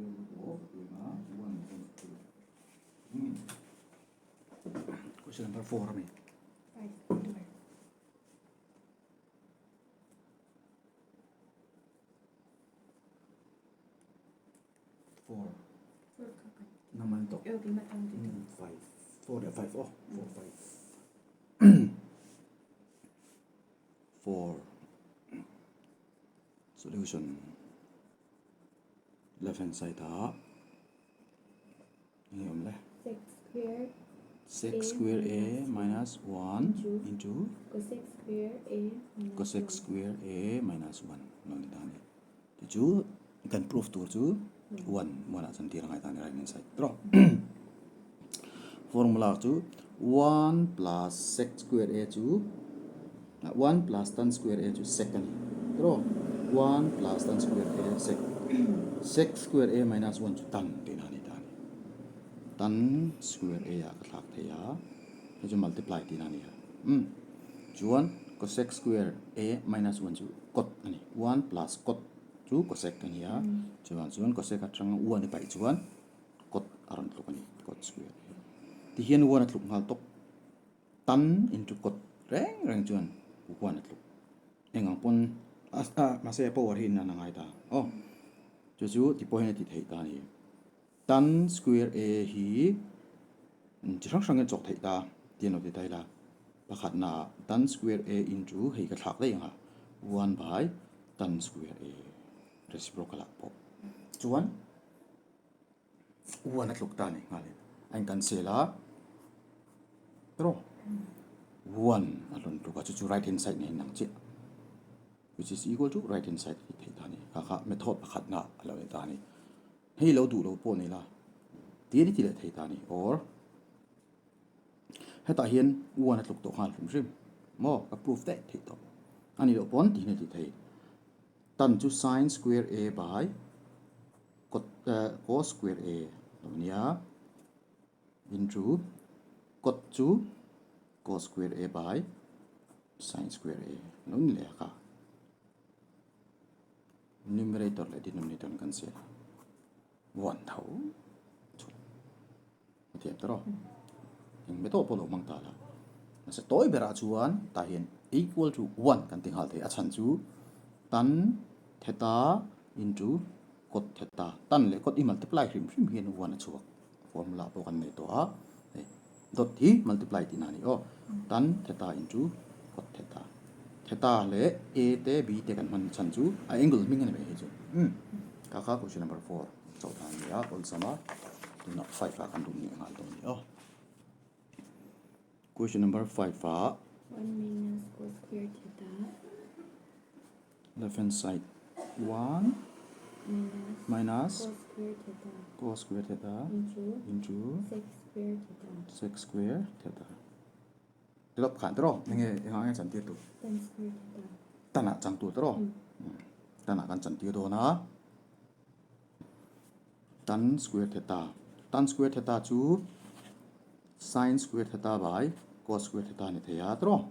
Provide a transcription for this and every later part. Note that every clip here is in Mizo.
Square root of tia 1 point 2. Question number 4 ami. 5. 4. 4 ka kan. Naman to. Okay, matang dito. 5. 4 leh 5 oh. 4 5. 4. Solution. Left hand side ah. Enge awm le? Sec square Sec A square A minus 1 into cosec square A minus cosec 1. square A minus 1 lo ni ta a ni. Tichu kan proof tur chu 1 1 ah chuan tir a ngai ta a ni right hand side tawh. Formula chu 1 plus sec square A chu 1 plus tan square A chu sec a ni tawh. 1 plus tan square A sec sec square A minus 1 chu tan tihna a ni ta a ni. Tan square A ah ka thlak thei a, hei chu multiply tihna a ni a. Umm chuan cosec square A minus 1 chu cot a ni. 1 plus cot chu cosec a ni a, chuvang chuan cosec atanga 1 i paih chuan cot a rawn tluk a ni, cot square A. Tihian 1 a tluk nghal tawp. Tan into cot reng reng chuan 1 a tluk. Eng ang pawn a mahse power hi in an a ngai ta. Aw chu chu ti pawhin a ti theih ta a ni. Tan square A hi chi hrang hrangin chawk theih ta tih an lo ti ta ila. Pakhatna ah tan square A into hei ka thlak daih ang a, 1 by tan square A reciprocal ah pawh chuan 1 a tluk ta a ni nghal in a in cancel a tawh 1 a rawn tluk a chu chu right hand side nen ang chiah. Which is equal to right hand side tih theih ta a ni. Kha kha method pakhatna a lo ni ta a ni. Hei lo duh lo pawh ni la tiin i ti leh thei ta a ni. Or hetah hian 1 a tluk tawh nghal hrim hrim maw ka proof daih theih tawh. A nih loh pawn tihian i ti thei. Tan chu sin square A by cos square A lo nia into cot chu cos square A by sin square A lo ni leh a ka. Numerator leh denominator an kan siam a. 1 tho chu a thiam ta rawh. Eng me tawh pawh lo hmang ta la. Mahse tawi berah chuan tah hian equal to 1 kan ti nghal thei. A chhan chu tan theta into cot theta. Tan leh cot i multiply hrim hrim hian 1 a chhuak. Formula pawh kan nei tawh a. Hei dot hi multiply tih na a ni aw. Tan theta into cot theta. Theta leh A te B te kan hman chhan chu a angle hming a ni mai hei chu. Umm kha kha question number 4 chauh dan a ni a awlsam a tunah 5 ah kan duh nih nghal dawn a ni aw. Question number 5 ah 1 minus cos square theta. Left hand side 1 minus minus cos square theta cos square theta into into sec square theta sec square theta. Tilap khan tawh enge engah nge chan tir tur? Tan square theta. Tan ah chang tur tawh. Tan ah kan chan tir dawn a. Tan square theta. Tan square theta chu sin square theta by cos square theta ni thei a tawh.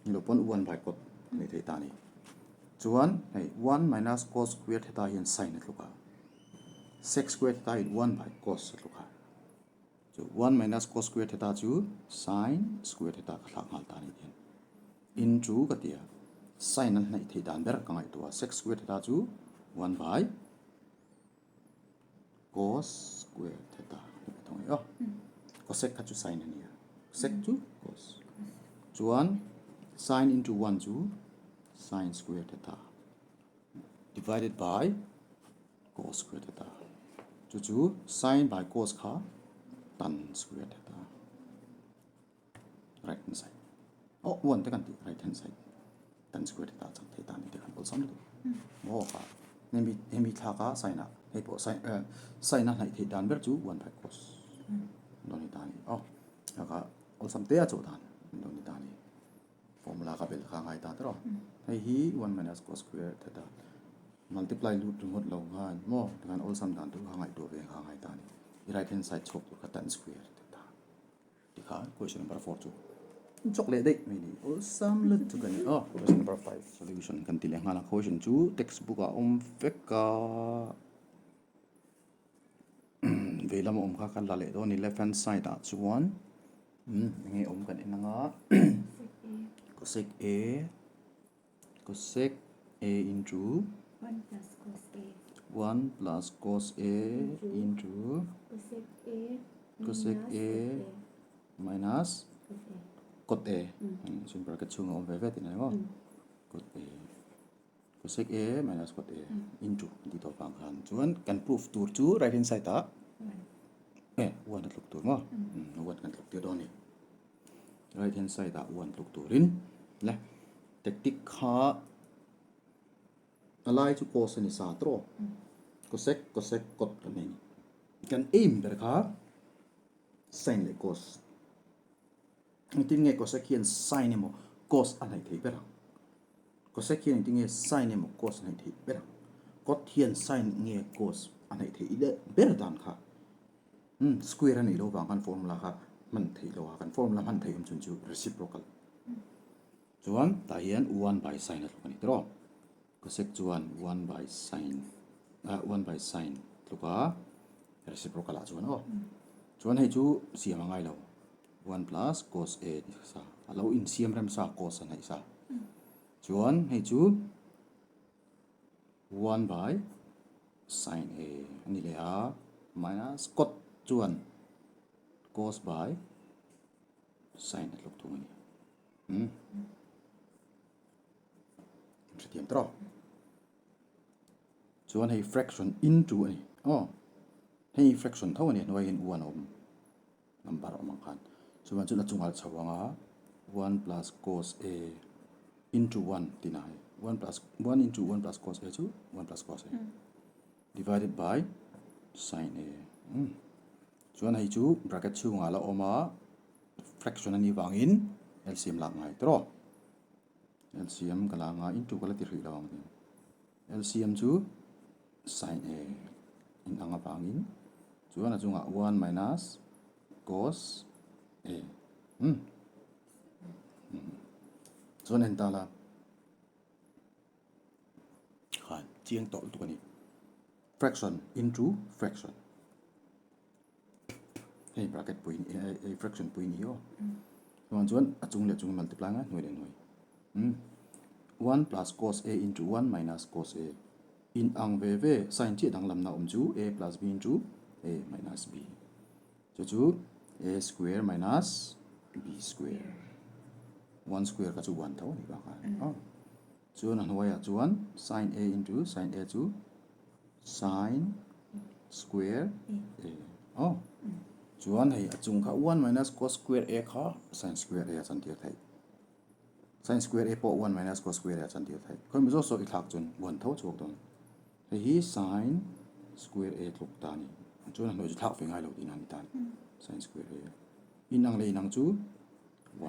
Ni lo pawn 1 by cot a ni thei ta a ni. Chuan hei 1 minus cos square theta hian sin a tluk a. Sec square theta hian 1 by cos a tluk a. Chu 1 minus cos square theta chu sin square theta ka thlak nghal ta a ni tihian. Into ka ti a, sin an hnaih theih dan ber ka ngaihtuah a, sec square theta chu 1 by cos square theta ni mai thung a ni aw. Cosec kha chu sin a ni a, sec chu cos. Chuan sin into 1 chu sin square theta divided by cos square theta. Chu chu sin by cos kha tan square theta. Right hand side. Oh, 1 te kan ti right hand side. Tan square theta chang thei ta ni te kan awlsam lutuk. Maw kha hemi hemi thla kha sin ah hei pawh sin eh sin a hnaih theih dan ber chu 1 by cos lo ni ta ni. Oh, kha kha awlsam te a chawh dan lo ni ta ni. Formula ka bel kha ngai ta tawh. Hei hi 1 minus cos square theta multiply lut ringawt lo khan maw tikhan awlsam dan tur kha ngaihtuah ve kha ngai ta ni. I right hand side chhuak tur kha tan square theta. Tikhan question number 4 chu chawk leh daih mai ni. Awlsam lut chu ka ni aw. Question number 5 solution kan ti leh nghal a. Question chu textbook ah awm vek a. Veilam a awm kha kan la leh dawn a ni. Left hand side ah chuan eng nge awm kan en anga cosec A cosec A into 1 plus cos A 1 plus cos A into cosec A cosec A minus cot A cot A chuan bracket chhungah awm ve ve tih a ni maw cot A. Cosec A minus cot A into an tih tawh vang khan chuan kan proof tur chu right hand side ah e one a tluk tur maw one kan tluk tir dawn a ni right hand side ah one tluk turin le tactic kha a lai chu cos a ni sa tawh cosec cosec cot kan nei a ni kan aim ber kha sin leh cos Engtin nge cosec hian sin emaw cos a hnaih theih ber ang? Cosec hian engtin nge sin emaw cos a hnaih theih ber ang? Cot hian sin nge cos a hnaih theih leh ber dan kha umm square a nih loh vang khan formula kha hman theih loh a, kan formula hman theih awm chhun chu reciprocal. Chuan tah hian one by sin a tluk a ni tiraw? Cosec chuan one by sin ah one by sin tluk a reciprocal ah chuan aw. Chuan hei chu siam a ngai lo. One plus cos A ni sa a lo insiam rem sa cos a hnaih sa. Chuan hei chu one by sin A a ni leh a minus cot chuan cos by sin a tluk thung a ni. Umm. Hrethiam tawh. Chuan hei fraction into a ni. Aw. Hei fraction tho a ni hnuai hian one a awm. Number a awm ang khan. Chuan chu la chungah chho ang a one plus cos a into one tih na hei. One plus one into one plus cos a chu one plus cos a divided by sin a. Umm. Chuan hei chu bracket chhungah la awm a fraction a nih vangin LCM lak ngai tawh. LCM ka la anga into ka la ti hrih lo ang tin. LCM chu sin A in ang avangin chuan a chungah 1 minus cos A. Hmm. Hmm. Chuan en ta la. Khan chiang tawh lutuk a ni. Fraction into fraction. Hei bracket pui hei fraction pui ni aw chuan chuan a chung leh chung multiply ngai hnuai leh hnuai umm one plus cos a into one minus cos a in ang ve ve sign chiah danglamna awm chu a plus b into a minus b chu chu a square minus b square one square kha chu one tho a ni bak a aw chuan a hnuaiah chuan sin a into sin a chu Sin square a aw chuan hei a chung kha one minus cos square a kha sin square a a chantir theih sin square a pawh one minus cos square a a chantir theih khawi mizo saw i thlak chuan one tho chhuak dawn hei hi sin square a tluk ta a ni chuan a hnuai chu thlak ve ngai lo tihna a ni ta a ni sin square a inang leh inang chu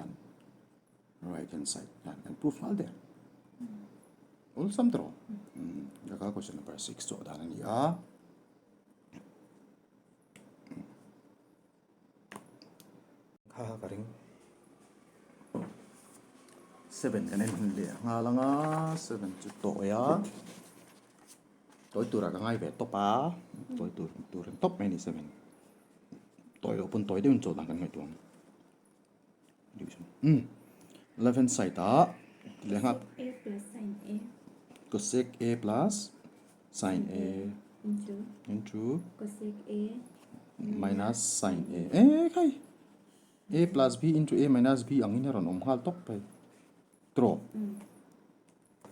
one right hand side hian kan proof nghal der awlsam tawh ka question number 6 chu dan a ni a kha ka ring 7 kan en hun leh nghal anga 7 chu tawi a tawi turah ka ngai ve tawp a tawi tur tur ang tawp mai a ni 7 tawi loh pawn tawi deuhin chaw dan kan ngaihtuah ang. Left hand side ah lehnghat A plus sin A cosec A plus sin A into into cosec A minus sin A e khai A plus B into A minus B angin a rawn awm nghal tawp mai trawh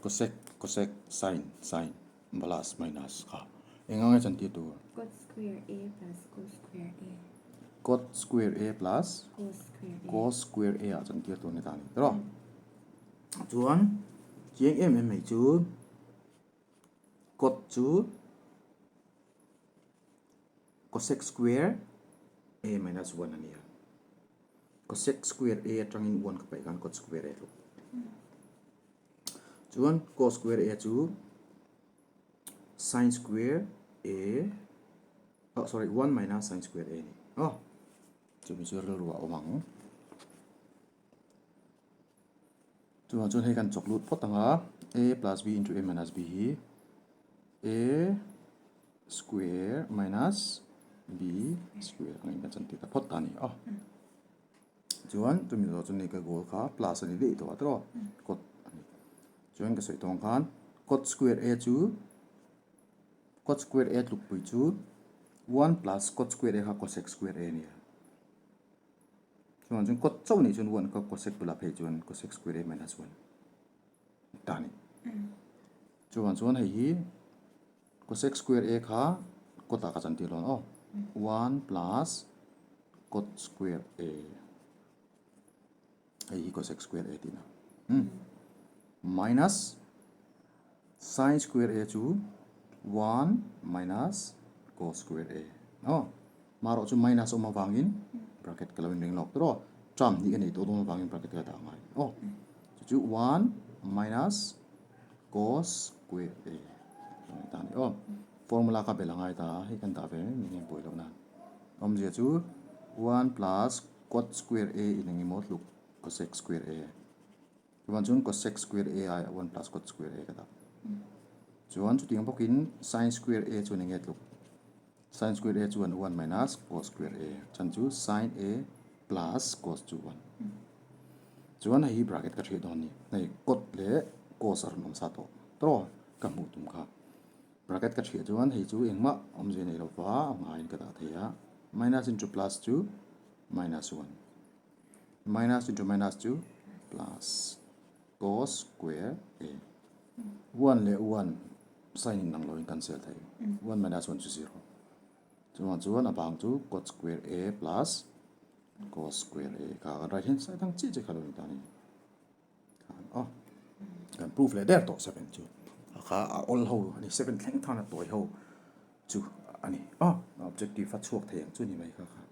Cosec cosec sin sin plus minus kha eng ang nge chan tir tur? Cot square A plus cos square A. Cot square A plus cos square A. Cos square A ah chan tir tur ni ta ni tiraw? Chuan chiang em em mai chu cot chu cosec square A minus 1 a ni a. Cosec square A atangin 1 ka paih khan cot square A tluk. Chuan cos square A chu sin square A oh sorry 1 minus sin square A ni. Oh chumi chu rilru a awm ang. Chuvang chuan hei kan chawk lut phawt ang a, A plus B into A minus B hi A square minus B square angin kan chantir ta phawt ta a ni a. Chuan chumi zawh chu ni ka goal kha plus a ni daih tawh a tawh cot a ni. Chuan ka sawi tawng khan cot square A chu cot square A tlukpui chu 1 plus cot square A kha cosec square A a ni a. Chuan chuan cot chauh nih chuan 1 kha cosec bulah phei chuan cosec square A minus 1 ta a ni. Chuan chuan hei hi Cosec square a kha cot ah ka chan tir dawn aw. 1 plus cot square a. Hei hi cosec square a tihna. Hmm. Minus sin square a chu 1 minus cos square a. Aw. Marawh chu minus awm avangin bracket ka lo inring lawk tur aw. Term hnih a nei tawh dawn avangin bracket ka dah ngai. Aw. Chu chu 1 minus cos square a ang ta ni aw. Formula ka bel angai ta a, hei kan dah ve mai mai nge buai loh nan. Awmzia chu 1 plus cot square a in engemaw tluk cosec square a. Chuan chuan cosec square a aiah 1 plus cot square a ka dah. Chuan chutiang bawkin sin square a chuan enge tluk? Sin square a chuan 1 minus cos square a chan chu sin a plus cos chu 1. Chuan hei hi bracket ka hreh dawn ni. Hei cot leh cos a rawn awm sa tawh tawh ka hmuh tum kha. Bracket ka hreh chuan hei chu engmah awmzia nei lova a ngaiin ka dah thei a. Minus into plus chu minus 1. Minus into minus chu plus cos square a. 1 leh 1 sign in ang loin cancel thei. 1 minus 1 chu 0. Chuvang chuan a bang chu cot square a plus cos square a kha kan right hand side ang chiah chiah kha lo ni ta a ni. Khan aw kan proof leh der tawh 7 chu. A kha a awl ho a ni 7 thleng than a tawi ho chu a ni. Aw objective a chhuak thei ang chu ni mai kha kha.